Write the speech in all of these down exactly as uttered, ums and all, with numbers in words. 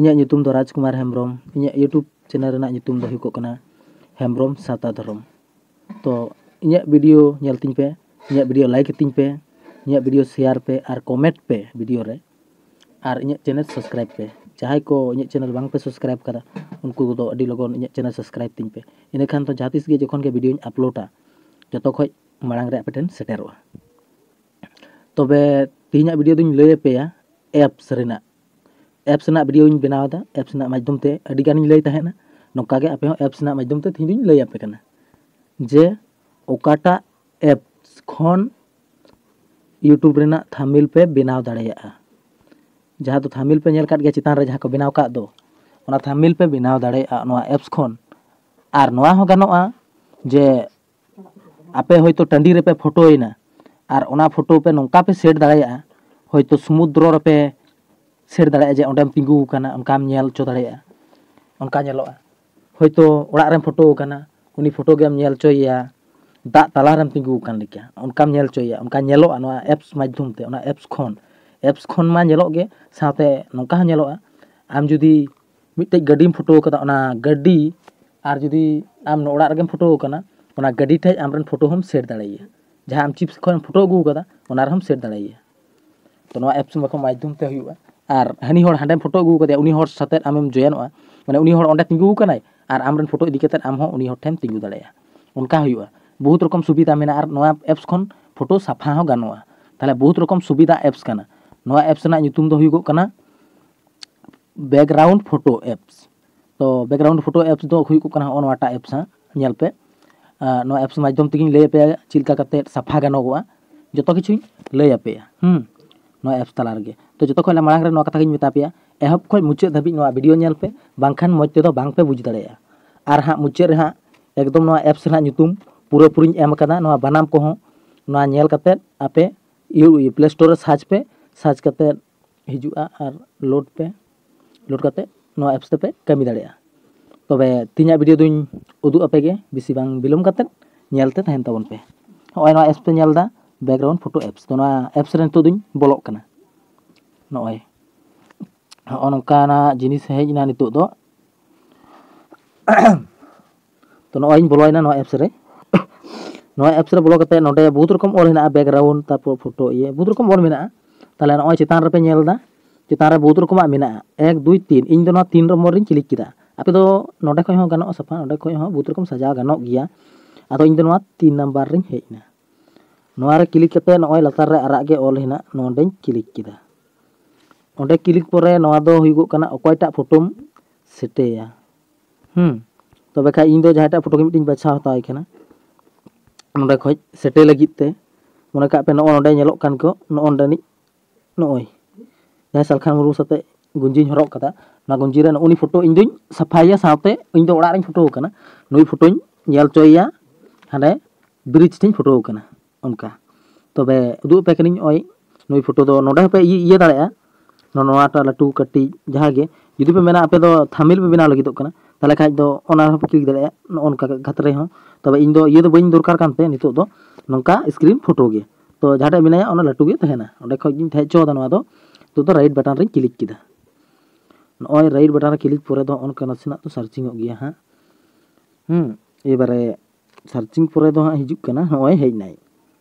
ᱤᱧᱟᱹᱜ ᱧᱩᱛᱩᱢ ᱫᱚ ᱨᱟᱡᱽᱠᱩᱢᱟᱨ ᱦᱮᱢᱵᱨᱚᱢ᱾ ᱤᱧᱟᱹᱜ YouTube channel ᱨᱮᱱᱟᱜ ᱧᱩᱛᱩᱢ ᱫᱚ ᱦᱩᱭᱩᱜᱚᱜ ᱠᱟᱱᱟ ᱦᱮᱢᱵᱨᱚᱢ ᱥᱟᱶᱛᱟ ᱫᱷᱚᱨᱚᱢ᱾ ᱛᱚ ᱤᱧᱟᱹᱜ video ᱧᱮᱞ ᱛᱤᱧ ᱯᱮ, ᱤᱧᱟᱹᱜ video like ᱛᱤᱧ ᱯᱮ, ᱤᱧᱟᱹᱜ video share ᱯᱮ ᱟᱨ comment ᱯᱮ video ᱨᱮ, ᱟᱨ ᱤᱧᱟᱹᱜ channel subscribe ᱯᱮ᱾ ᱡᱟᱦᱟᱸᱭ ᱠᱚ ᱤᱧᱟᱹᱜ channel ᱵᱟᱝ ᱯᱮ subscribe ᱠᱟᱫᱟ, ᱩᱱᱠᱩ ᱠᱚᱫᱚ ᱟᱹᱰᱤ ᱞᱚᱜᱚᱱ ᱤᱧᱟᱹᱜ channel subscribe ᱛᱤᱧ ᱯᱮ᱾ ᱤᱱᱟᱹᱠᱷᱟᱱ ᱫᱚ ᱡᱟᱦᱟᱸ ᱛᱤᱥ ᱜᱮ ᱡᱚᱠᱷᱚᱱ ᱜᱮ videoᱧ uploadᱟ, ᱡᱚᱛᱚ ᱠᱷᱚᱡ ᱢᱟᱲᱟᱝ ᱨᱮ ᱟᱯᱮ ᱴᱷᱮᱱ ᱥᱮᱴᱮᱨᱚᱜᱼᱟ᱾ ᱛᱚᱵᱮ ᱛᱮᱦᱮᱧᱟᱜ video ᱫᱚᱧ ᱞᱟᱹᱭ ᱟᱯᱮᱭᱟ apps ᱨᱮᱱᱟᱜ᱾ Apps ᱨᱮᱱᱟᱜ videoᱧ ᱵᱮᱱᱟᱣ ᱮᱫᱟ, apps ᱨᱮᱱᱟᱜ ᱢᱟᱫᱽᱫᱷᱚᱢ ᱛᱮ ᱟᱹᱰᱤ ᱜᱟᱱᱤᱧ ᱞᱟᱹᱭ ᱛᱟᱦᱮᱸᱱᱟ᱾ ᱱᱚᱝᱠᱟ ᱜᱮ ᱟᱯᱮ ᱦᱚᱸ apps ᱨᱮᱱᱟᱜ ᱢᱟᱫᱽᱫᱷᱚᱢ ᱛᱮ ᱛᱮᱦᱮᱧ ᱫᱚᱧ ᱞᱟᱹᱭ ᱟᱯᱮ ᱠᱟᱱᱟ ᱡᱮ ᱚᱠᱟᱴᱟᱜ apps ᱠᱷᱚᱱ YouTube ᱨᱮᱱᱟᱜ thumbnail ᱯᱮ ᱵᱮᱱᱟᱣ ᱫᱟᱲᱮᱭᱟᱜᱼᱟ᱾ ᱡᱟᱦᱟᱸ ᱫᱚ thumbnail ᱯᱮ ᱧᱮᱞ ᱠᱟᱫ ᱜᱮᱭᱟ ᱪᱮᱛᱟᱱ ᱨᱮ ᱡᱟᱦᱟᱸ ᱠᱚ ᱵᱮᱱᱟᱣ ᱠᱟᱫ ᱫᱚ, ᱚᱱᱟ thumbnail ᱯᱮ ᱵᱮᱱᱟᱣ ᱫᱟᱲᱮᱭᱟᱜᱼᱟ ᱱᱚᱣᱟ apps ᱠᱷᱚᱱ᱾ ᱟᱨ ᱱᱚᱣᱟ ᱦᱚᱸ ᱜᱟᱱᱚᱜᱼᱟ ᱡᱮ ᱟᱯᱮ ᱦᱚᱭᱛᱳ ᱴᱟᱺᱰᱤ ᱨᱮᱯᱮ ᱯᱷᱳᱴᱳᱭᱮᱱᱟ, ᱟᱨ ᱚᱱᱟ ᱯᱷᱳᱴᱳ ᱯᱮ ᱱᱚᱝᱠᱟ ᱯᱮ set ᱫᱟᱲᱮᱭᱟᱜᱼᱟ, ᱦᱚᱭᱛᱳ ᱥᱩᱢᱩᱫᱨᱚ ᱨᱮᱯᱮ set ᱫᱟᱲᱮᱭᱟᱜᱼᱟ ᱡᱮ ᱚᱸᱰᱮᱢ ᱛᱤᱸᱜᱩ ᱟᱠᱟᱱᱟ, ᱚᱱᱠᱟᱢ ᱧᱮᱞ ᱦᱚᱪᱚ ᱫᱟᱲᱮᱭᱟᱜᱼᱟ᱾ ᱚᱱᱠᱟ ᱧᱮᱞᱚᱜᱼᱟ᱾ ᱦᱚᱭᱛᱳ ᱚᱲᱟᱜ ᱨᱮᱢ ᱯᱷᱳᱴᱳ ᱟᱠᱟᱱᱟ, ᱩᱱᱤ ᱯᱷᱳᱴᱳ ᱜᱮᱢ ᱧᱮᱞ ᱦᱚᱪᱚᱭᱮᱭᱟ, ᱫᱟᱜ ᱛᱟᱞᱟ ᱨᱮᱢ ᱛᱤᱸᱜᱩ ᱟᱠᱟᱱ ᱞᱮᱠᱟ, ᱚᱱᱠᱟᱢ ᱧᱮᱞ ᱦᱚᱪᱚᱭᱮᱭᱟ᱾ ᱚᱱᱠᱟ ᱧᱮᱞᱚᱜᱼᱟ ᱱᱚᱣᱟ apps ᱢᱟᱫᱽᱫᱷᱚᱢ ᱛᱮ, ᱚᱱᱟ apps ᱠᱷᱚᱱ᱾ Apps ᱠᱷᱚᱱ ᱢᱟ ᱧᱮᱞᱚᱜ ᱜᱮ, ᱥᱟᱶᱛᱮ ᱱᱚᱝᱠᱟ ᱦᱚᱸ ᱧᱮᱞᱚᱜᱼᱟ, ᱟᱢ ᱡᱩᱫᱤ ᱢᱤᱫᱴᱮᱡ ᱜᱟᱹᱰᱤᱢ ᱯᱷᱳᱴᱳ ᱟᱠᱟᱫᱟ, ᱚᱱᱟ ᱜᱟᱹᱰᱤ, ᱟᱨ ᱡᱩᱫᱤ ᱟᱢ ᱚᱲᱟᱜ ᱨᱮᱜᱮᱢ ᱯᱷᱳᱴᱳ ᱟᱠᱟᱱᱟ, ᱚᱱᱟ ᱜᱟᱹᱰᱤ ᱴᱷᱮᱡ ᱟᱢᱨᱮᱱ ᱯᱷᱳᱴᱳ ᱦᱚᱸᱢ set ᱫᱟᱲᱮᱭᱟᱭᱟ᱾ ᱡᱟᱦᱟᱸ ᱟᱢ ᱪᱤᱯᱥ ᱠᱷᱚᱱ ᱮᱢ ᱯᱷᱳᱴᱳ ᱟᱹᱜᱩ ᱟᱠᱟᱫᱟ, ᱚᱱᱟ ᱨᱮᱦᱚᱸᱢ set ᱫᱟᱲᱮᱭᱟᱭᱟ᱾ ᱛᱚ ᱱᱚᱣᱟ apps ᱢᱟᱫᱽᱫᱷᱚᱢ ᱛᱮ ᱦᱩᱭᱩᱜᱼᱟ᱾ ᱟᱨ ᱦᱟᱹᱱᱤ ᱦᱚᱲ ᱦᱟᱸᱰᱮᱢ ᱯᱷᱳᱴᱳ ᱟᱹᱜᱩ ᱟᱠᱟᱫᱮᱭᱟ, ᱩᱱᱤ ᱦᱚᱲ ᱥᱟᱛᱮᱜ ᱟᱢᱮᱢ ᱡᱚᱭᱮᱱᱚᱜᱼᱟ, ᱢᱟᱱᱮ ᱩᱱᱤ ᱦᱚᱲ ᱚᱸᱰᱮ ᱛᱤᱸᱜᱩ ᱟᱠᱟᱱᱟᱭ ᱟᱨ ᱟᱢᱨᱮᱱ ᱯᱷᱳᱴᱳ ᱤᱫᱤ ᱠᱟᱛᱮᱫ ᱟᱢ ᱦᱚᱸ ᱩᱱᱤ ᱦᱚᱲ ᱴᱷᱮᱱ ᱛᱤᱸᱜᱩ ᱫᱟᱲᱮᱭᱟᱜᱼᱟ᱾ ᱚᱱᱠᱟ ᱦᱩᱭᱩᱜᱼᱟ, ᱵᱚᱦᱩᱛ ᱨᱚᱠᱚᱢ ᱥᱩᱵᱤᱫᱷᱟ ᱢᱮᱱᱟᱜᱼᱟ᱾ ᱟᱨ ᱱᱚᱣᱟ apps ᱠᱷᱚᱱ ᱯᱷᱳᱴᱳ ᱥᱟᱯᱷᱟ ᱦᱚᱸ ᱜᱟᱱᱚᱜᱼᱟ᱾ ᱛᱟᱦᱚᱞᱮ ᱵᱚᱦᱩᱛ ᱨᱚᱠᱚᱢ ᱥᱩᱵᱤᱫᱷᱟ apps ᱠᱟᱱᱟ᱾ ᱱᱚᱣᱟ apps ᱨᱮᱱᱟᱜ ᱧᱩᱛᱩᱢ ᱫᱚ ᱦᱩᱭᱩᱜᱚᱜ ᱠᱟᱱᱟ background photo apps᱾ ᱛᱚ background photo apps ᱫᱚ ᱦᱩᱭᱩᱜᱚᱜ ᱠᱟᱱᱟ ᱦᱚᱸᱜᱼᱚ ᱱᱚᱣᱟᱴᱟᱜ apps ᱦᱟᱸᱜ, ᱧᱮᱞ ᱯᱮ᱾ ᱟᱨ ᱱᱚᱣᱟ apps ᱢᱟᱫᱽᱫᱷᱚᱢ ᱛᱮᱜᱮᱧ ᱞᱟᱹᱭ ᱟᱯᱮᱭᱟ ᱪᱮᱫ ᱞᱮᱠᱟ ᱠᱟᱛᱮᱫ ᱥᱟᱯᱷᱟ ᱜᱟᱱᱚᱜᱚᱜᱼᱟ, ᱡᱚᱛᱚ ᱠᱤᱪᱷᱩᱧ ᱞᱟᱹᱭ ᱟᱯᱮᱭᱟ᱾ ᱦᱩᱸ, ᱱᱚᱣᱟ apps ᱛᱟᱞᱟ ᱨᱮᱜᱮ᱾ ᱛᱚ ᱡᱚᱛᱚ ᱠᱷᱚᱱ ᱢᱟᱲᱟᱝ ᱨᱮ ᱱᱚᱣᱟ ᱠᱟᱛᱷᱟ ᱜᱤᱧ ᱢᱮᱛᱟ ᱯᱮᱭᱟ, ᱮᱦᱚᱵ ᱠᱷᱚᱱ ᱢᱩᱪᱟᱹᱫ ᱫᱷᱟᱹᱵᱤᱡ ᱱᱚᱣᱟ video ᱧᱮᱞ ᱯᱮ, ᱵᱟᱝᱠᱷᱟᱱ ᱢᱚᱡᱽ ᱛᱮᱫᱚ ᱵᱟᱝ ᱯᱮ ᱵᱩᱡᱽ ᱫᱟᱲᱮᱭᱟᱜᱼᱟ᱾ ᱟᱨ ᱦᱟᱸᱜ ᱢᱩᱪᱟᱹᱫ ᱨᱮ ᱦᱟᱸᱜ ᱮᱠᱫᱚᱢ ᱱᱚᱣᱟ apps ᱨᱮᱱᱟᱜ ᱧᱩᱛᱩᱢ ᱯᱩᱨᱟᱹᱯᱩᱨᱤᱧ ᱮᱢ ᱟᱠᱟᱫᱟ, ᱱᱚᱣᱟ ᱵᱟᱱᱟᱢ ᱠᱚᱦᱚᱸ᱾ ᱱᱚᱣᱟ ᱧᱮᱞ ᱠᱟᱛᱮᱫ ᱟᱯᱮ Play Store ᱨᱮ search ᱯᱮ, search ᱠᱟᱛᱮᱫ ᱦᱤᱡᱩᱜᱼᱟ ᱟᱨ load ᱯᱮ, load ᱠᱟᱛᱮᱫ ᱱᱚᱣᱟ apps ᱛᱮᱯᱮ ᱠᱟᱹᱢᱤ ᱫᱟᱲᱮᱭᱟᱜᱼᱟ᱾ ᱛᱚᱵᱮ ᱛᱮᱦᱮᱧᱟᱜ video ᱫᱚᱧ ᱩᱫᱩᱜ ᱟᱯᱮ ᱜᱮ, ᱵᱮᱥᱤ ᱵᱟᱝ ᱵᱤᱞᱚᱢ ᱠᱟᱛᱮᱫ ᱧᱮᱞ ᱛᱮ ᱛᱟᱦᱮᱱ ᱛᱟᱵᱚᱱ ᱯᱮ᱾ ᱦᱚᱸᱜᱼᱚᱭ ᱱᱚᱣᱟ apps ᱯᱮ ᱧᱮᱞ ᱮᱫᱟ, background photo apps᱾ ᱛᱚ ᱱᱚᱣᱟ apps ᱨᱮ ᱱᱤᱛᱚᱜ ᱫᱚᱧ ᱵᱚᱞᱚᱜ ᱠᱟᱱᱟ᱾ ᱱᱚᱜᱼᱚᱭ ᱱᱚᱜᱼᱚ ᱱᱚᱝᱠᱟᱱᱟᱜ ᱡᱤᱱᱤᱥ ᱦᱮᱡ ᱮᱱᱟ ᱱᱤᱛᱚᱜ ᱫᱚ᱾ ᱛᱚ ᱱᱚᱜᱼᱚᱭ ᱤᱧ ᱵᱚᱞᱚᱭᱮᱱᱟ ᱱᱚᱣᱟ ᱮᱯᱥ ᱨᱮ᱾ ᱱᱚᱣᱟ ᱮᱯᱥ ᱨᱮ ᱵᱚᱞᱚ ᱠᱟᱛᱮ ᱱᱚᱰᱮ ᱵᱚᱦᱩᱛ ᱨᱚᱠᱚᱢ ᱚᱞ ᱦᱮᱱᱟᱜᱼᱟ, ᱵᱮᱠᱜᱨᱟᱣᱩᱱᱰ, ᱛᱟᱨᱯᱚᱨ ᱯᱷᱳᱴᱳ, ᱤᱭᱟᱹ, ᱵᱚᱦᱩᱛ ᱨᱚᱠᱚᱢ ᱚᱞ ᱢᱮᱱᱟᱜᱼᱟ᱾ ᱛᱟᱦᱚᱞᱮ ᱱᱚᱜᱼᱚᱭ ᱪᱮᱛᱟᱱ ᱨᱮᱯᱮ ᱧᱮᱞ ᱮᱫᱟ, ᱪᱮᱛᱟᱱ ᱨᱮ ᱵᱚᱦᱩᱛ ᱨᱚᱠᱚᱢᱟᱜ ᱢᱮᱱᱟᱜᱼᱟ, ᱮᱠ, ᱫᱩᱭ, ᱛᱤᱱ᱾ ᱤᱧ ᱫᱚ ᱱᱚᱣᱟ ᱛᱤᱱ ᱱᱚᱢᱵᱚᱨ ᱨᱤᱧ ᱠᱞᱤᱠ ᱠᱮᱫᱟ᱾ ᱟᱯᱮ ᱫᱚ ᱱᱚᱰᱮ ᱠᱷᱚᱱ ᱦᱚᱸ ᱜᱟᱱᱚᱜᱼᱟ ᱥᱟᱯᱷᱟ, ᱱᱚᱰᱮ ᱠᱷᱚᱱ ᱦᱚᱸ ᱵᱚᱦᱩᱛ ᱨᱚᱠᱚᱢ ᱥᱟᱡᱟᱣ ᱜᱟᱱᱚᱜ ᱜᱮᱭᱟ᱾ ᱟᱫᱚ ᱤᱧ ᱫᱚ ᱱᱚᱣᱟ ᱛᱤᱱ ᱱᱟᱢᱵᱟᱨ ᱨᱤᱧ ᱦᱮᱡ ᱮᱱᱟ᱾ ᱱᱚᱣᱟ ᱨᱮ ᱠᱞᱤᱠ ᱠᱟᱛᱮ ᱱᱚᱜᱼᱚᱭ ᱞᱟᱛᱟᱨ ᱨᱮ ᱟᱨᱟᱜ ᱜᱮ ᱚᱞ ᱦᱮᱱᱟᱜ, ᱱᱚᱰᱮᱧ ᱠᱞᱤᱠ ᱠᱮᱫᱟ᱾ ᱚᱸᱰᱮ ᱠᱞᱤᱠ ᱯᱚᱨᱮ ᱱᱚᱣᱟ ᱫᱚ ᱦᱩᱭᱩᱜᱚᱜ ᱠᱟᱱᱟ ᱚᱠᱚᱭᱴᱟᱜ ᱯᱷᱳᱴᱳᱢ ᱥᱮᱴᱮᱭᱟ᱾ ᱦᱩᱸ, ᱛᱚᱵᱮ ᱠᱷᱟᱡ ᱤᱧ ᱫᱚ ᱡᱟᱦᱟᱸᱭᱴᱟᱜ ᱯᱷᱳᱴᱳ ᱜᱮ ᱢᱤᱫᱴᱤᱧ ᱵᱟᱪᱷᱟᱣ ᱦᱟᱛᱟᱣ ᱟᱭ ᱠᱟᱱᱟ᱾ ᱱᱚᱸᱰᱮ ᱠᱷᱚᱡ ᱥᱮᱴᱮ ᱞᱟᱹᱜᱤᱫ ᱛᱮ ᱢᱚᱱᱮ ᱠᱟᱜ ᱯᱮ, ᱱᱚᱜᱼᱚ ᱱᱚᱸᱰᱮ ᱧᱮᱞᱚᱜ ᱠᱟᱱ ᱠᱚ, ᱱᱚᱜᱼᱚ ᱱᱚᱸᱰᱮᱱᱤᱡ, ᱱᱚᱜᱼᱚᱭ ᱡᱟᱦᱟᱸᱭ ᱥᱟᱞᱠᱷᱟᱱ ᱢᱩᱨᱢᱩ ᱥᱟᱛᱮ ᱜᱩᱸᱡᱤᱧ ᱦᱚᱨᱚᱜ ᱠᱟᱫᱟ, ᱚᱱᱟ ᱜᱩᱸᱡᱤ ᱨᱮ ᱱᱩᱜᱼᱩ ᱱᱩᱭ ᱯᱷᱳᱴᱳ ᱤᱧ ᱫᱩᱧ ᱥᱟᱯᱷᱟᱭᱮᱭᱟ, ᱥᱟᱶᱛᱮ ᱤᱧ ᱫᱚ ᱚᱲᱟᱜ ᱨᱤᱧ ᱯᱷᱳᱴᱳ ᱟᱠᱟᱱᱟ, ᱱᱩᱭ ᱯᱷᱳᱴᱳᱧ ᱧᱮᱞ ᱦᱚᱪᱚᱭᱮᱭᱟ ᱦᱟᱸᱰᱮ ᱵᱨᱤᱡᱽ ᱴᱷᱮᱱ ᱯᱷᱳᱴᱳ ᱟᱠᱟᱱᱟ᱾ ᱚᱱᱠᱟ ᱛᱚᱵᱮ ᱩᱫᱩᱜ ᱟᱯᱮ ᱠᱟᱹᱱᱟᱹᱧ, ᱱᱚᱜᱼᱚᱭ ᱱᱩᱭ ᱯᱷᱳᱴᱳ ᱫᱚ ᱱᱚᱸᱰᱮ ᱦᱚᱸᱯᱮ ᱤᱭᱟᱹ, ᱤᱭᱟᱹ ᱫᱟᱲᱮᱭᱟᱜᱼᱟ, ᱱᱚᱣᱟᱴᱟᱜ ᱞᱟᱹᱴᱩ ᱠᱟᱹᱴᱤᱡ ᱡᱟᱦᱟᱸ ᱜᱮ᱾ ᱡᱩᱫᱤ ᱯᱮ ᱢᱮᱱᱟ ᱟᱯᱮ ᱫᱚ ᱛᱷᱟᱢᱵᱱᱮᱞ ᱯᱮ ᱵᱮᱱᱟᱣ ᱞᱟᱹᱜᱤᱫᱚᱜ ᱠᱟᱱᱟ, ᱛᱟᱦᱚᱞᱮ ᱠᱷᱟᱡ ᱫᱚ ᱚᱱᱟ ᱨᱮᱦᱚᱸ ᱯᱮ ᱠᱞᱤᱠ ᱫᱟᱲᱮᱭᱟᱜᱼᱟ, ᱱᱚᱜᱼᱚ ᱱᱚᱝᱠᱟ ᱠᱷᱟᱛᱨᱮ ᱦᱚᱸ᱾ ᱛᱚᱵᱮ ᱤᱧ ᱫᱚ ᱤᱭᱟᱹ ᱫᱚ ᱵᱟᱹᱧ ᱫᱚᱨᱠᱟᱨ ᱠᱟᱱᱛᱮ ᱱᱤᱛᱚᱜ ᱫᱚ ᱱᱚᱝᱠᱟ ᱥᱠᱨᱤᱱ ᱯᱷᱳᱴᱳ ᱜᱮ᱾ ᱛᱚ ᱡᱟᱦᱟᱸᱴᱟᱜ ᱢᱮᱱᱟᱭᱟ ᱚᱱᱟ ᱞᱟᱹᱴᱩ ᱜᱮ ᱛᱟᱦᱮᱱᱟ, ᱚᱸᱰᱮ ᱠᱷᱚᱡ ᱜᱤᱧ ᱛᱟᱦᱮᱸ ᱦᱚᱪᱚ ᱟᱫᱟ ᱱᱚᱣᱟ ᱫᱚ᱾ ᱱᱤᱛᱚᱜ ᱫᱚ ᱨᱟᱭᱤᱴ ᱵᱟᱴᱟᱱ ᱨᱤᱧ ᱠᱞᱤᱠ ᱠᱮᱫᱟ᱾ ᱱᱚᱜᱼᱚᱭ ᱨᱟᱭᱤᱴ ᱵᱟᱴᱟᱱ ᱨᱮ ᱠᱞᱤᱠ ᱯᱚᱨᱮ ᱫᱚ ᱚᱱᱠᱟ ᱱᱟᱥᱮᱱᱟᱜ ᱫᱚ ᱥᱟᱨᱪᱤᱝ ᱚᱜ ᱜᱮᱭᱟ ᱦᱟᱸᱜ᱾ ᱦᱩᱸ, ᱮᱵᱟᱨᱮ ᱥᱟᱨᱪᱤᱝ ᱯᱚᱨᱮ ᱫᱚ ᱦᱟᱸᱜ ᱦᱤᱡᱩᱜ ᱠᱟᱱᱟ, ᱱᱚᱜᱼᱚᱭ ᱦᱮᱡ ᱱᱟᱭ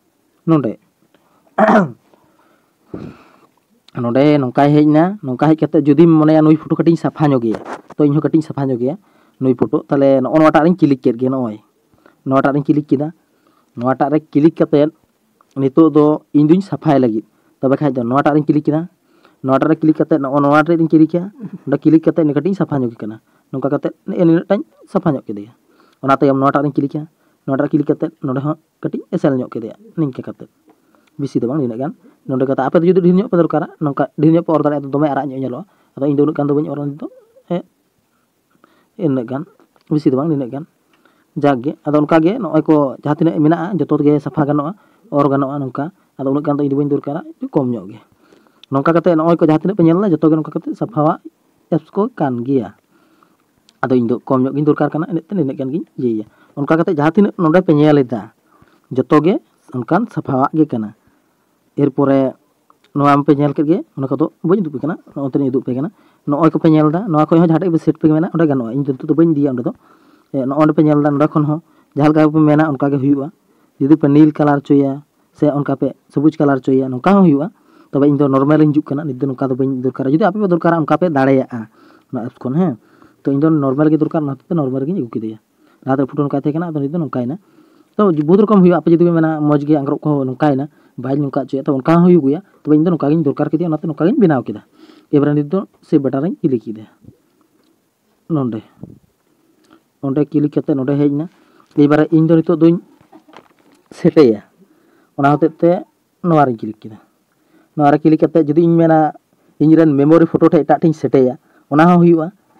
ᱱᱚᱸᱰᱮ᱾ ᱱᱚᱸᱰᱮ ᱱᱚᱝᱠᱟᱭ ᱦᱮᱡ ᱮᱱᱟ᱾ ᱱᱚᱝᱠᱟ ᱦᱮᱡ ᱠᱟᱛᱮ ᱡᱩᱫᱤᱢ ᱢᱚᱱᱮᱭᱟ ᱱᱩᱭ ᱯᱷᱳᱴᱳ ᱠᱟᱹᱴᱤᱡ ᱤᱧ ᱥᱟᱯᱷᱟ ᱧᱚᱜᱮᱭᱟ, ᱛᱚ ᱤᱧᱦᱚᱸ ᱠᱟᱹᱴᱤᱡ ᱤᱧ ᱥᱟᱯᱷᱟ ᱧᱚᱜᱮᱭᱟ ᱱᱩᱭ ᱯᱷᱳᱴᱳ᱾ ᱛᱟᱦᱚᱞᱮ ᱱᱚᱜᱼᱚ ᱱᱚᱣᱟᱴᱟᱜ ᱨᱤᱧ ᱠᱞᱤᱠ ᱠᱮᱫ ᱜᱮ, ᱱᱚᱜᱼᱚᱭ ᱱᱚᱣᱟᱴᱟᱜ ᱨᱮ ᱠᱞᱤᱠ ᱠᱟᱛᱮ ᱱᱤᱛᱚᱜ ᱫᱚ ᱤᱧ ᱫᱩᱧ ᱥᱟᱯᱷᱟᱭ ᱞᱟᱹᱜᱤᱫ᱾ ᱛᱚᱵᱮ ᱠᱷᱟᱡ ᱫᱚ ᱱᱚᱣᱟᱴᱟᱜ ᱨᱤᱧ ᱠᱞᱤᱠ ᱠᱮᱫᱟ, ᱱᱚᱣᱟᱴᱟᱜ ᱨᱮ ᱠᱞᱤᱠ ᱠᱟᱛᱮ ᱱᱚᱜᱼᱚ ᱱᱚᱣᱟ ᱨᱮᱧ ᱠᱞᱤᱠᱟ, ᱚᱸᱰᱮ ᱠᱞᱤᱠ ᱠᱟᱛᱮ ᱱᱤᱭᱟᱹ ᱠᱟᱹᱴᱤᱡ ᱤᱧ ᱥᱟᱯᱷᱟ ᱧᱚᱜ ᱠᱟᱱᱟ᱾ ᱱᱚᱝᱠᱟ ᱠᱟᱛᱮ ᱱᱤᱱᱟᱹᱜ ᱴᱟᱧ ᱥᱟᱯᱷᱟ ᱧᱚᱜ ᱠᱮᱫᱮᱭᱟ᱾ ᱚᱱᱟ ᱛᱟᱭᱚᱢ ᱱᱚᱣᱟᱴᱟᱜ ᱨᱤᱧ ᱠᱞᱤᱠᱟ, ᱱᱚᱣᱟᱴᱟᱜ ᱨᱮ ᱠᱞᱤᱠ ᱠᱟᱛᱮ ᱱᱚᱰᱮ ᱦᱚᱸ ᱠᱟᱹᱴᱤᱡ ᱮᱥᱮᱞ ᱧᱚᱜ ᱠᱮᱫᱮᱭᱟ, ᱱᱤᱝᱠᱟ ᱠᱟᱛᱮ᱾ ᱵᱮᱥᱤ ᱫᱚ ᱵᱟᱝ, ᱱᱤᱱᱟᱹᱜ ᱜᱟᱱ᱾ ᱱᱚᱰᱮ ᱠᱟᱛᱮ ᱟᱯᱮ ᱫᱚ ᱡᱩᱫᱤ ᱰᱷᱮᱨ ᱧᱚᱜ ᱯᱮ ᱫᱚᱨᱠᱟᱨᱟ, ᱱᱚᱝᱠᱟ ᱰᱷᱮᱨ ᱧᱚᱜ ᱯᱮ ᱚᱨ ᱫᱟᱲᱮᱭᱟᱜᱼᱟ, ᱫᱚᱢᱮ ᱟᱨᱟᱜ ᱧᱚᱜ ᱧᱮᱞᱚᱜᱼᱟ᱾ ᱟᱫᱚ ᱤᱧ ᱫᱚ ᱩᱱᱟᱹᱜ ᱜᱟᱱ ᱫᱚ ᱵᱟᱹᱧ ᱚᱨᱟ ᱱᱤᱛ ᱫᱚ᱾ ᱦᱮᱸ, ᱤᱱᱟᱹᱜ ᱜᱟᱱ, ᱵᱮᱥᱤ ᱫᱚ ᱵᱟᱝ, ᱱᱤᱱᱟᱹᱜ ᱜᱟᱱ᱾ ᱡᱟᱠ ᱜᱮ, ᱟᱫᱚ ᱚᱱᱠᱟ ᱜᱮ ᱱᱚᱜᱼᱚᱭ ᱠᱚ ᱡᱟᱦᱟᱸ ᱛᱤᱱᱟᱹᱜ ᱢᱮᱱᱟᱜᱼᱟ ᱡᱚᱛᱚ ᱜᱮ ᱥᱟᱯᱷᱟ ᱜᱟᱱᱚᱜᱼᱟ, ᱚᱨ ᱜᱟᱱᱚᱜᱼᱟ ᱱᱚᱝᱠᱟ᱾ ᱟᱫᱚ ᱩᱱᱟᱹᱜ ᱜᱟᱱ ᱫᱚ ᱤᱧ ᱫᱚ ᱵᱟᱹᱧ ᱫᱚᱨᱠᱟᱨᱟ, ᱮᱠᱴᱩ ᱠᱚᱢ ᱧᱚᱜ ᱜᱮ᱾ ᱱᱚᱝᱠᱟ ᱠᱟᱛᱮ ᱱᱚᱜᱼᱚᱭ ᱠᱚ ᱡᱟᱦᱟᱸ ᱛᱤᱱᱟᱹᱜ ᱯᱮ ᱧᱮᱞ ᱮᱫᱟ ᱡᱚᱛᱚ ᱜᱮ ᱱᱚᱝᱠᱟ ᱠᱟᱛᱮ ᱥᱟᱯᱷᱟᱣᱟᱜ ᱮᱯᱥ ᱠᱚ ᱠᱟᱱ ᱜᱮᱭᱟ᱾ ᱟᱫᱚ ᱤᱧ ᱫᱚ ᱠᱚᱢ ᱧᱚᱜ ᱜᱤᱧ ᱫᱚᱨᱠᱟᱨ ᱠᱟᱱᱟ, ᱤᱱᱟᱹᱜ ᱛᱮ ᱱᱤᱱᱟᱹᱜ ᱜᱟᱱ ᱜᱤᱧ ᱤᱭᱟᱹᱭᱟ᱾ ᱚᱱᱠᱟ ᱠᱟᱛᱮ ᱡᱟᱦᱟᱸ ᱛᱤᱱᱟᱹᱜ ᱱᱚᱰᱮ ᱯᱮ ᱧᱮᱞ ᱮᱫᱟ ᱡᱚᱛᱚ ᱜᱮ ᱚᱱᱠᱟᱱ ᱥᱟᱯᱷᱟᱣᱟᱜ ᱜᱮ ᱠᱟᱱᱟ᱾ ᱮᱨᱯᱚᱨᱮ ᱱᱚᱣᱟ ᱯᱮ ᱧᱮᱞ ᱠᱮᱫ ᱜᱮ, ᱚᱱᱟ ᱠᱚᱫᱚ ᱵᱟᱹᱧ ᱩᱫᱩᱜ ᱯᱮ ᱠᱟᱱᱟ, ᱱᱚᱜᱼᱚ ᱱᱚᱛᱮ ᱨᱤᱧ ᱩᱫᱩᱜ ᱯᱮ ᱠᱟᱱᱟ᱾ ᱱᱚᱜᱼᱚᱭ ᱠᱚᱯᱮ ᱧᱮᱞ ᱮᱫᱟ, ᱱᱚᱣᱟ ᱠᱷᱚᱱ ᱦᱚᱸ ᱡᱟᱦᱟᱸ ᱴᱷᱮᱡ ᱯᱮ ᱥᱮᱴ ᱯᱮ ᱢᱮᱱᱟ, ᱚᱸᱰᱮ ᱜᱟᱱᱚᱜᱼᱟ᱾ ᱤᱧ ᱫᱚ ᱱᱤᱛᱚᱜ ᱫᱚ ᱵᱟᱹᱧ ᱤᱫᱤᱭᱟ ᱚᱸᱰᱮ ᱫᱚ᱾ ᱮ, ᱱᱚᱜᱼᱚ ᱱᱚᱰᱮ ᱯᱮ ᱧᱮᱞ ᱮᱫᱟ, ᱱᱚᱰᱮ ᱠᱷᱚᱱ ᱦᱚᱸ ᱡᱟᱦᱟᱸ ᱞᱮᱠᱟ ᱜᱮᱯᱮ ᱢᱮᱱᱟ, ᱚᱱᱠᱟ ᱜᱮ ᱦᱩᱭᱩᱜᱼᱟ᱾ ᱡᱩᱫᱤ ᱯᱮ ᱱᱤᱞ ᱠᱟᱞᱟᱨ ᱦᱚᱪᱚᱭᱟ ᱥᱮ ᱚᱱᱠᱟ ᱯᱮ ᱥᱚᱵᱩᱡᱽ ᱠᱟᱞᱟᱨ ᱦᱚᱪᱚᱭᱟ, ᱱᱚᱝᱠᱟ ᱦᱚᱸ ᱦᱩᱭᱩᱜᱼᱟ᱾ ᱛᱚᱵᱮ ᱤᱧ ᱫᱚ ᱱᱚᱨᱢᱟᱞ ᱤᱧ ᱦᱤᱡᱩᱜ ᱠᱟᱱᱟ, ᱱᱤᱛ ᱫᱚ ᱱᱚᱝᱠᱟ ᱫᱚ ᱵᱟᱹᱧ ᱫᱚᱨᱠᱟᱨᱟ᱾ ᱡᱩᱫᱤ ᱟᱯᱮ ᱯᱮ ᱫᱚᱨᱠᱟᱨᱟ, ᱚᱱᱠᱟ ᱯᱮ ᱫᱟᱲᱮᱭᱟᱜᱼᱟ ᱱᱚᱣᱟ ᱮᱯᱥ ᱠᱷᱚᱱ, ᱦᱮᱸ᱾ ᱛᱚ ᱤᱧ ᱫᱚ ᱱᱚᱨᱢᱟᱞ ᱜᱮ ᱫᱚᱨᱠᱟᱨ, ᱚᱱᱟ ᱦᱚᱛᱮᱡ ᱛᱮ ᱱᱚᱨᱢᱟᱞ ᱜᱤᱧ ᱟᱹᱜᱩ ᱠᱮᱫᱮᱭᱟ᱾ ᱞᱟᱦᱟᱛᱮ ᱯᱷᱳᱴᱳ ᱱᱚᱝᱠᱟ ᱛᱟᱦᱮᱸ ᱠᱟᱱᱟ, ᱟᱫᱚ ᱱᱤᱛ ᱫᱚ ᱱᱚᱝᱠᱟᱭᱮᱱᱟ᱾ ᱛᱚ ᱵᱚᱦᱩᱛ ᱨᱚᱠᱚᱢ ᱦᱩᱭᱩᱜᱼᱟ, ᱟᱯᱮ ᱡᱩᱫᱤ ᱯᱮ ᱢᱮᱱᱟ ᱢᱚᱡᱽ ᱜᱮ ᱟᱝᱨᱚᱵ ᱠᱚᱦᱚᱸ ᱱᱚᱝᱠᱟᱭᱮᱱᱟ, ᱵᱟᱭ ᱱᱚᱝᱠᱟ ᱦᱚᱪᱚᱭᱟ, ᱛᱚ ᱚᱱᱠᱟ ᱦᱚᱸ ᱦᱩᱭᱩᱜ ᱜᱮᱭᱟ᱾ ᱛᱚᱵᱮ ᱤᱧ ᱫᱚ ᱱᱚᱝᱠᱟ ᱜᱤᱧ ᱫᱚᱨᱠᱟᱨ ᱠᱮᱫᱮᱭᱟ, ᱚᱱᱟᱛᱮ ᱱᱚᱝᱠᱟ ᱜᱤᱧ ᱵᱮᱱᱟᱣ ᱠᱮᱫᱟ᱾ ᱮᱵᱟᱨᱮ ᱱᱤᱛ ᱫᱚ ᱥᱮᱵᱷ ᱵᱟᱴᱟᱱ ᱨᱤᱧ ᱠᱞᱤᱠ ᱠᱮᱫᱟ᱾ ᱱᱚᱰᱮ, ᱱᱚᱰᱮ ᱠᱞᱤᱠ ᱠᱟᱛᱮ ᱱᱚᱰᱮ ᱦᱮᱡ ᱮᱱᱟ᱾ ᱮᱵᱟᱨᱮ ᱤᱧ ᱫᱚ ᱱᱤᱛᱚᱜ ᱫᱚᱧ ᱥᱮᱴᱮᱭᱟ, ᱚᱱᱟ ᱦᱚᱛᱮᱡ ᱛᱮ ᱱᱚᱣᱟ ᱨᱤᱧ ᱠᱞᱤᱠ ᱠᱮᱫᱟ᱾ ᱱᱚᱣᱟ ᱨᱮ ᱠᱞᱤᱠ ᱠᱟᱛᱮ ᱡᱩᱫᱤ ᱤᱧ ᱢᱮᱱᱟ ᱤᱧ ᱨᱮᱱ ᱢᱮᱢᱳᱨᱤ ᱯᱷᱳᱴᱳ ᱴᱷᱮᱡ ᱮᱴᱟᱜ ᱴᱷᱮᱡ ᱤᱧ ᱥᱮᱴᱮᱭᱟ, ᱚᱱᱟ ᱦᱚᱸ ᱦᱩᱭᱩᱜᱼᱟ᱾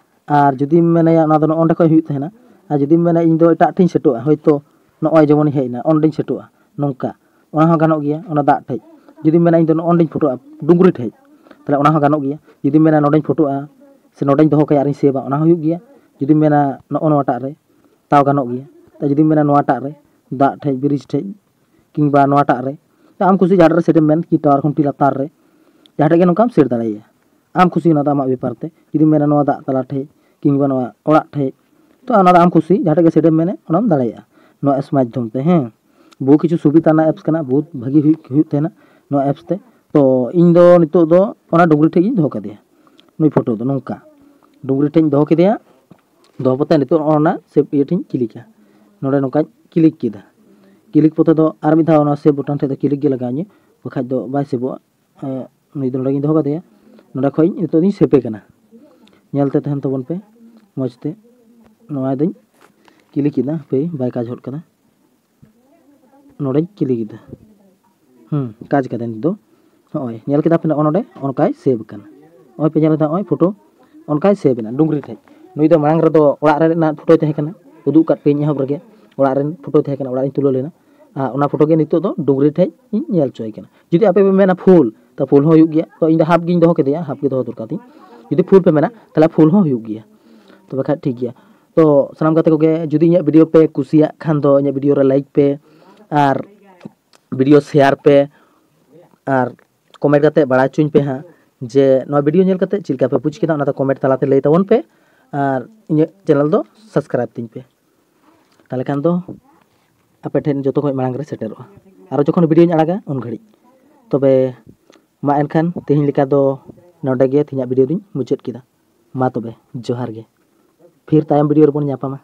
ᱟᱨ ᱡᱩᱫᱤᱢ ᱢᱮᱱᱟᱭᱟ ᱚᱱᱟ ᱫᱚ ᱱᱚᱜᱼᱚ ᱱᱚᱸᱰᱮ ᱠᱷᱚᱡ ᱦᱩᱭᱩᱜ ᱛᱟᱦᱮᱱᱟ᱾ ᱟᱨ ᱡᱩᱫᱤᱢ ᱢᱮᱱᱟ ᱤᱧ ᱫᱚ ᱮᱴᱟᱜ ᱴᱷᱮᱡ ᱤᱧ ᱥᱮᱴᱚᱜᱼᱟ, ᱦᱳᱭᱛᱳ ᱱᱚᱜᱼᱚᱭ ᱡᱮᱢᱚᱱᱤᱧ ᱦᱮᱡ ᱮᱱᱟ, ᱚᱸᱰᱮᱧ ᱥᱮᱴᱚᱜᱼᱟ, ᱱᱚᱝᱠᱟ, ᱚᱱᱟ ᱦᱚᱸ ᱜᱟᱱᱚᱜ ᱜᱮᱭᱟ᱾ ᱚᱱᱟ ᱫᱟᱜ ᱴᱷᱮᱡ ᱡᱩᱫᱤᱢ ᱢᱮᱱᱟ ᱤᱧ ᱫᱚ ᱱᱚᱜᱼᱚ ᱱᱚᱸᱰᱮᱧ ᱯᱷᱳᱴᱳᱜᱼᱟ, ᱰᱩᱝᱨᱤ ᱴᱷᱮᱡ, ᱛᱟᱦᱚᱞᱮ ᱚᱱᱟ ᱦᱚᱸ ᱜᱟᱱᱚᱜ ᱜᱮᱭᱟ᱾ ᱡᱩᱫᱤᱢ ᱢᱮᱱᱟ ᱱᱚᱸᱰᱮᱧ ᱯᱷᱳᱴᱳᱜᱼᱟ ᱥᱮ ᱱᱚᱸᱰᱮᱧ ᱫᱚᱦᱚ ᱠᱟᱭᱟ ᱟᱨᱤᱧ ᱥᱮᱵᱷᱟ, ᱚᱱᱟ ᱦᱚᱸ ᱦᱩᱭᱩᱜ ᱜᱮᱭᱟ᱾ ᱡᱩᱫᱤᱢ ᱢᱮᱱᱟ ᱱᱚᱜᱼᱚ ᱱᱚᱣᱟᱴᱟᱜ ᱨᱮ, ᱛᱟᱣ ᱜᱟᱱᱚᱜ ᱜᱮᱭᱟ᱾ ᱛᱟ ᱡᱩᱫᱤᱢ ᱢᱮᱱᱟ ᱱᱚᱣᱟᱴᱟᱜ ᱨᱮ, ᱫᱟᱜ ᱴᱷᱮᱡ, ᱵᱨᱤᱡᱽ ᱴᱷᱮᱡ, ᱠᱤᱝᱵᱟ ᱱᱚᱣᱟᱴᱟᱜ ᱨᱮ, ᱛᱟ ᱟᱢ ᱠᱩᱥᱤ ᱡᱟᱦᱟᱸᱴᱟᱜ ᱨᱮ ᱥᱮᱴ ᱮᱢ ᱢᱮᱱ ᱠᱤ ᱴᱟᱣᱟᱨ ᱠᱷᱩᱱᱴᱤ ᱞᱟᱛᱟᱨ ᱨᱮ, ᱡᱟᱦᱟᱸ ᱴᱷᱮᱡ ᱜᱮ ᱱᱚᱝᱠᱟᱢ ᱥᱮᱴ ᱫᱟᱲᱮᱭᱟᱜᱼᱟ᱾ ᱟᱢ ᱠᱩᱥᱤ, ᱚᱱᱟ ᱫᱚ ᱟᱢᱟᱜ ᱵᱮᱯᱟᱨ ᱛᱮ᱾ ᱡᱩᱫᱤᱢ ᱢᱮᱱᱟ ᱱᱚᱣᱟ ᱫᱟᱜ ᱛᱟᱞᱟ ᱴᱷᱮᱡ ᱠᱤᱝᱵᱟ ᱱᱚᱣᱟ ᱚᱲᱟᱜ ᱴᱷᱮᱡ, ᱛᱚ ᱚᱱᱟ ᱫᱚ ᱟᱢ ᱠᱩᱥᱤ, ᱡᱟᱦᱟᱸ ᱴᱷᱮᱡ ᱜᱮ ᱥᱮᱴ ᱮᱢ ᱢᱮᱱᱮ, ᱚᱱᱟᱢ ᱫᱟᱲᱮᱭᱟᱜᱼᱟ ᱱᱚᱣᱟ ᱮᱯᱥ ᱢᱟᱫᱽᱫᱷᱚᱢ ᱛᱮ᱾ ᱦᱮᱸ, ᱵᱚᱦᱩ ᱠᱤᱪᱷᱩ ᱥᱩᱵᱤᱫᱷᱟ ᱨᱮᱱᱟᱜ ᱮᱯᱥ ᱠᱟᱱᱟ, ᱵᱚᱦᱩᱛ ᱵᱷᱟᱹᱜᱤ ᱦᱩᱭᱩᱜ, ᱦᱩᱭᱩᱜ ᱛᱟᱦᱮᱱᱟ ᱱᱚᱣᱟ ᱮᱯᱥ ᱛᱮ᱾ ᱛᱚ ᱤᱧ ᱫᱚ ᱱᱤᱛᱚᱜ ᱫᱚ ᱚᱱᱟ ᱰᱩᱝᱨᱤ ᱴᱷᱮᱡ ᱤᱧ ᱫᱚᱦᱚ ᱠᱟᱫᱮᱭᱟ, ᱱᱩᱭ ᱯᱷᱳᱴᱳ ᱫᱚ ᱱᱚᱝᱠᱟ ᱰᱩᱝᱨᱤ ᱴᱷᱮᱡ ᱤᱧ ᱫᱚᱦᱚ ᱠᱮᱫᱮᱭᱟ᱾ ᱫᱚᱦᱚ ᱠᱟᱛᱮ ᱱᱤᱛᱚᱜ ᱱᱚᱜᱼᱚ ᱱᱟ ᱥᱮᱵᱷ ᱤᱭᱟᱹ ᱴᱷᱮᱡ ᱤᱧ ᱠᱞᱤᱠᱟ, ᱱᱚᱰᱮ ᱱᱚᱝᱠᱟᱧ ᱠᱞᱤᱠ ᱠᱮᱫᱟ᱾ ᱠᱞᱤᱠ ᱯᱚᱛᱮ ᱫᱚ ᱟᱨ ᱢᱤᱫ ᱫᱷᱟᱣ ᱚᱱᱟ ᱥᱮᱵᱷ ᱵᱚᱴᱚᱱ ᱴᱷᱮᱡ ᱫᱚ ᱠᱞᱤᱠ ᱜᱮ ᱞᱟᱜᱟᱣ ᱤᱧᱟᱹ, ᱵᱟᱠᱷᱟᱡ ᱫᱚ ᱵᱟᱭ ᱥᱮᱵᱷᱚᱜᱼᱟ᱾ ᱮᱸ, ᱱᱩᱭ ᱫᱚ ᱱᱚᱰᱮ ᱜᱤᱧ ᱫᱚᱦᱚ ᱠᱟᱫᱮᱭᱟ, ᱱᱚᱰᱮ ᱠᱷᱚᱡ ᱱᱤᱛᱚᱜ ᱫᱚᱧ ᱥᱮᱵᱷ ᱮ ᱠᱟᱱᱟ᱾ ᱧᱮᱞ ᱛᱮ ᱛᱟᱦᱮᱱ ᱛᱟᱵᱚᱱ ᱯᱮ ᱢᱚᱡᱽ ᱛᱮ᱾ ᱱᱚᱣᱟ ᱫᱚᱧ ᱠᱞᱤᱠ ᱠᱮᱫᱟ, ᱦᱟᱯᱮ ᱵᱟᱭ ᱠᱟᱡᱽ ᱦᱚᱫ ᱠᱟᱫᱟ᱾ ᱱᱚᱰᱮᱧ ᱠᱞᱤᱠ ᱠᱮᱫᱟ, ᱦᱩᱸ, ᱠᱟᱡᱽ ᱠᱟᱫᱟ ᱱᱤᱛ ᱫᱚ᱾ ᱦᱚᱸᱜᱼᱚᱭ ᱧᱮᱞ ᱠᱮᱫᱟ ᱯᱮ, ᱱᱚᱜᱼᱚ ᱱᱚᱰᱮ ᱚᱱᱠᱟᱭ ᱥᱮᱵᱷ ᱠᱟᱱᱟ᱾ ᱱᱚᱜᱼᱚᱭ ᱯᱮ ᱧᱮᱞ ᱮᱫᱟ, ᱱᱚᱜᱼᱚᱭ ᱯᱷᱳᱴᱳ ᱚᱱᱠᱟᱭ ᱥᱮᱵᱷ ᱮᱱᱟ ᱰᱩᱝᱨᱤ ᱴᱷᱮᱡ᱾ ᱱᱩᱭ ᱫᱚ ᱢᱟᱲᱟᱝ ᱨᱮᱫᱚ ᱚᱲᱟᱜ ᱨᱮᱱᱟᱜ ᱯᱷᱳᱴᱳᱭ ᱛᱟᱦᱮᱸ ᱠᱟᱱᱟ, ᱩᱫᱩᱜ ᱠᱟᱫ ᱯᱮᱭᱟᱹᱧ ᱮᱦᱚᱵ ᱨᱮᱜᱮ, ᱚᱲᱟᱜ ᱨᱮᱱ ᱯᱷᱳᱴᱳᱭ ᱛᱟᱦᱮᱸ ᱠᱟᱱᱟ, ᱚᱲᱟᱜ ᱨᱤᱧ ᱛᱩᱞᱟᱹᱣ ᱞᱮᱱᱟ᱾ ᱟᱨ ᱚᱱᱟ ᱯᱷᱳᱴᱳ ᱜᱮ ᱱᱤᱛᱚᱜ ᱫᱚ ᱰᱩᱝᱨᱤ ᱴᱷᱮᱡ ᱤᱧ ᱧᱮᱞ ᱦᱚᱪᱚᱭ ᱠᱟᱱᱟ᱾ ᱡᱩᱫᱤ ᱟᱯᱮ ᱯᱮ ᱢᱮᱱᱟ ᱯᱷᱩᱞ, ᱛᱚ ᱯᱷᱩᱞ ᱦᱚᱸ ᱦᱩᱭᱩᱜ ᱜᱮᱭᱟ᱾ ᱛᱚ ᱤᱧ ᱫᱚ ᱦᱟᱯ ᱜᱤᱧ ᱫᱚᱦᱚ ᱠᱮᱫᱮᱭᱟ, ᱦᱟᱯ ᱜᱮ ᱫᱚᱦᱚ ᱫᱚᱨᱠᱟᱨ ᱛᱤᱧ᱾ ᱡᱩᱫᱤ ᱯᱷᱩᱞ ᱯᱮ ᱢᱮᱱᱟ, ᱛᱟᱦᱚᱞᱮ ᱯᱷᱩᱞ ᱦᱚᱸ ᱦᱩᱭᱩᱜ ᱜᱮᱭᱟ᱾ ᱛᱚᱵᱮ ᱠᱷᱟᱡ ᱴᱷᱤᱠ ᱜᱮᱭᱟ᱾ ᱛᱚ ᱥᱟᱱᱟᱢ ᱜᱟᱛᱮ ᱠᱚᱜᱮ, ᱡᱩᱫᱤ ᱤᱧᱟᱹᱜ ᱵᱷᱤᱰᱤᱭᱳ ᱯᱮ ᱠᱩᱥᱤᱭᱟᱜ ᱠᱷᱟᱱ ᱫᱚ ᱤᱧᱟᱹᱜ ᱵᱷᱤᱰᱤᱭᱳ ᱨᱮ ᱞᱟᱭᱤᱠ ᱯᱮ ᱟᱨ ᱵᱷᱤᱰᱤᱭᱳ ᱥᱮᱭᱟᱨ ᱯᱮ ᱟᱨ ᱠᱚᱢᱮᱱᱴ ᱠᱟᱛᱮ ᱵᱟᱲᱟᱭ ᱦᱚᱪᱚᱧ ᱯᱮ ᱦᱟᱸᱜ ᱡᱮ ᱱᱚᱣᱟ ᱵᱷᱤᱰᱤᱭᱳ ᱧᱮᱞ ᱠᱟᱛᱮ ᱪᱮᱫ ᱞᱮᱠᱟ ᱯᱮ ᱵᱩᱡᱽ ᱠᱮᱫᱟ, ᱚᱱᱟ ᱫᱚ ᱠᱚᱢᱮᱱᱴ ᱛᱟᱞᱟᱛᱮ ᱞᱟᱹᱭ ᱛᱟᱵᱚᱱ ᱯᱮ᱾ ᱟᱨ ᱤᱧᱟᱹᱜ ᱪᱮᱱᱮᱞ ᱫᱚ ᱥᱟᱵᱥᱠᱨᱟᱭᱤᱵᱽ ᱛᱤᱧ ᱯᱮ᱾ ᱛᱟᱦᱚᱞᱮ ᱠᱷᱟᱱ ᱫᱚ ᱟᱯᱮ ᱴᱷᱮᱱ ᱡᱚᱛᱚ ᱠᱷᱚᱱ ᱢᱟᱲᱟᱝ ᱨᱮ ᱥᱮᱴᱮᱨᱚᱜᱼᱟ᱾ ᱟᱨᱚ ᱡᱚᱠᱷᱚᱱ ᱵᱷᱤᱰᱤᱭᱳᱧ ᱟᱲᱟᱜᱟ ᱩᱱ ᱜᱷᱟᱹᱲᱤᱡ᱾ ᱛᱚᱵᱮ ᱢᱟ ᱮᱱᱠᱷᱟᱱ ᱛᱮᱦᱮᱧ ᱞᱮᱠᱟ ᱫᱚ ᱱᱚᱰᱮ ᱜᱮ ᱛᱮᱦᱮᱧᱟᱜ ᱵᱷᱤᱰᱤᱭᱳ ᱫᱚᱧ ᱢᱩᱪᱟᱹᱫ ᱠᱮᱫᱟ᱾ ᱢᱟ ᱛᱚᱵᱮ ᱡᱚᱦᱟᱨ ᱜᱮ, ᱯᱷᱤᱨ ᱛᱟᱭᱚᱢ ᱵᱷᱤᱰᱤᱭᱳ ᱨᱮᱵᱚᱱ ᱧᱟᱯᱟᱢᱟ᱾